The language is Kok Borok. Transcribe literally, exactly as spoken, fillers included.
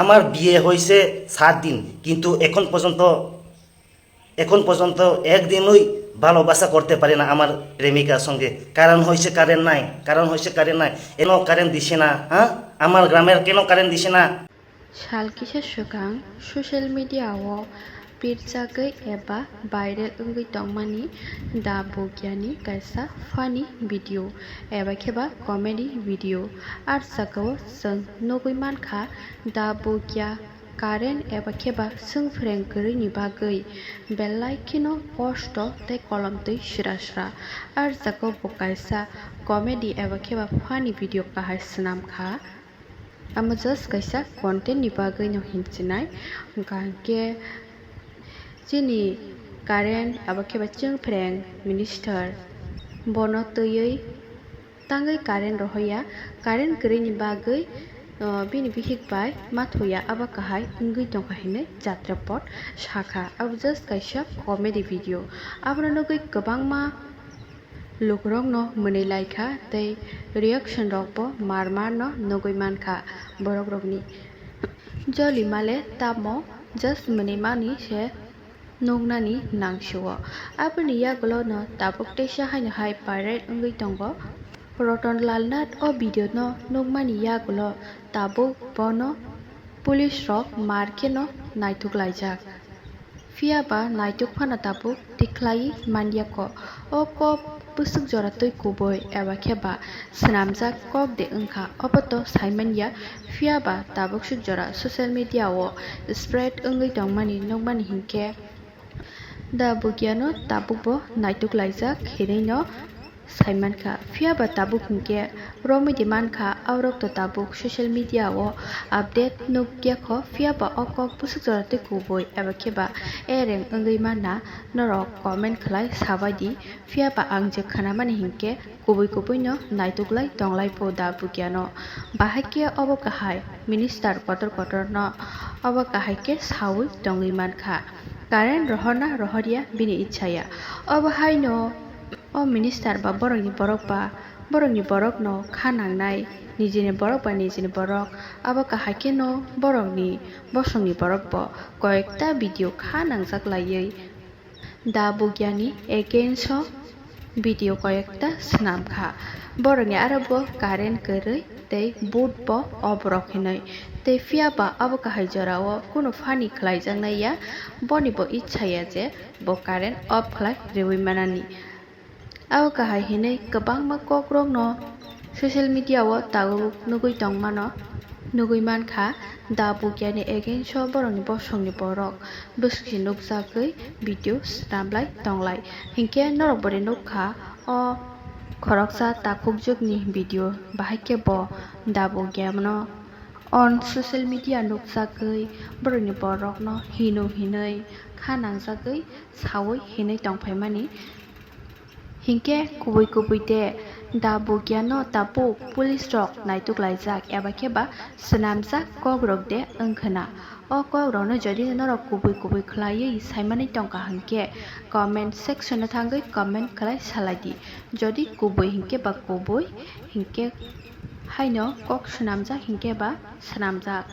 আমার বিয়ে হয়েছে সাত দিন, কিন্তু এখন পর্যন্ত, এখন পর্যন্ত একদিনই ভালোবাসা করতে পারি না আমার প্রেমিকার সঙ্গে। কারণ হয়েছে কারেন্ট নাই, কারণ হয়েছে কারেন্ট নাই। এখনো কারেন্ট দিছে না, হ্যাঁ? আমার গ্রামের কেন কারেন্ট দিছে না? Sal kisa swkang social media o pirchagwi eba viral wngwi tongmani Da Bugyani kaisa funny video eba khe ba comedy video. Ar jagao chwng nugwi mankha Da Bugya current eba khe ba swngphreng kwrwini bagwi belai kheno kosto tei kolomtwi sra sra. Ar jagao bo kaisa comedy eba khe ba funny video kahai swnam kha. Amo just kaisa content ni bagwi no hinchinai, hwnkha hwnkhe chini current abo khe ba chwngphreng minister bono twiwi tangwi current rohoya, current kwrwini bagwi, uh, bini bihik bai mathuya abo kahai wngwi tongkha hinwi Chatrapot sakha. Abo just kaisa comedy video, abono nugwi kwbangma lukurokno mwnwi laikha tei reaction rokbo mar mar no nugwi mankha borokrokni. Joli male tamo just mwnwi mani se nuknani nangsio. Aboni yagulo no tabuk teisa haino hai viral wngwi tongo. Roton Lal Nath o video no nukmani yagulo tabuk bono police rok mar kheno naithok laijak. Phiya ba naithok phano tabuk tikhlaiwi man ya kho. O kok bwswk jora twi kubui eba khe ba swnamjak kok de wngkha, obo to sai man ya. Phiya ba tabuk swk jora social media o spread wngwi tongmani nukmani hinkhe Da Bugyano tabuk bo naithok laijak hinwi no sai mankha. Phiya ba tabuk hinkhe romwi di mankha, aborok to tabuk social media o update nukya kho, phiya ba o kok bwswk jora twi kubui eba khe ba ereng wngwi manna norok comment khlai sabai di. Phiya ba ang je khnamani hinkhe kubui kubui no naithok lai tong lai pho Da Bugyano. Bahai khe obo kahai minister kotor kotor no obo kahai khe saui tongwi mankha. Current rohorna rohorya bini ichha ya. Obo haino o minister ba borokni borok ba borokni borokno kha nangnai, nijini borok ba nijini borok, abo kahai kheno borokni bosongni borok bo koyekta video kha nangjak laiwi Da Bugyani against o video koyekta swnam kha. Borokni aro bo current kwrwi tei boot bo oborok hinwi. Tei phiya ba abo kahai jorao kunu funny khlaijaknai ya, boni bo ichha ya je bo current off khlai rwui manani. Abo kahai hinwi kwbangma kokrokno social media o tabuk nugui tongmano, nugui mankha. Da Bugyani against o borokni bosongni borok bwswkse nukjagwi video swnamlai tonglai. Hinkhe norok bore nukha o khoroksa takhukjwkni video, bahai khe bo Da Bugyano on social media nukjagwi borokni borokno hino hinwi kha nangjagwi saui hinwi tongphaimani. Hinkhe kubui kubui de Da Bugyano tabuk police rok naituk laijak eba khe ba swnamjak kok rok de wngkhwna. O kok rokno jodi norok kubui kubui khlaiwi saimani tongkha hinkhe comment section o thangwi comment khlai salai di. Jodi kubui hinkhe ba kubui hinkhe haino kok swnamjak hinkhe ba swnamjak.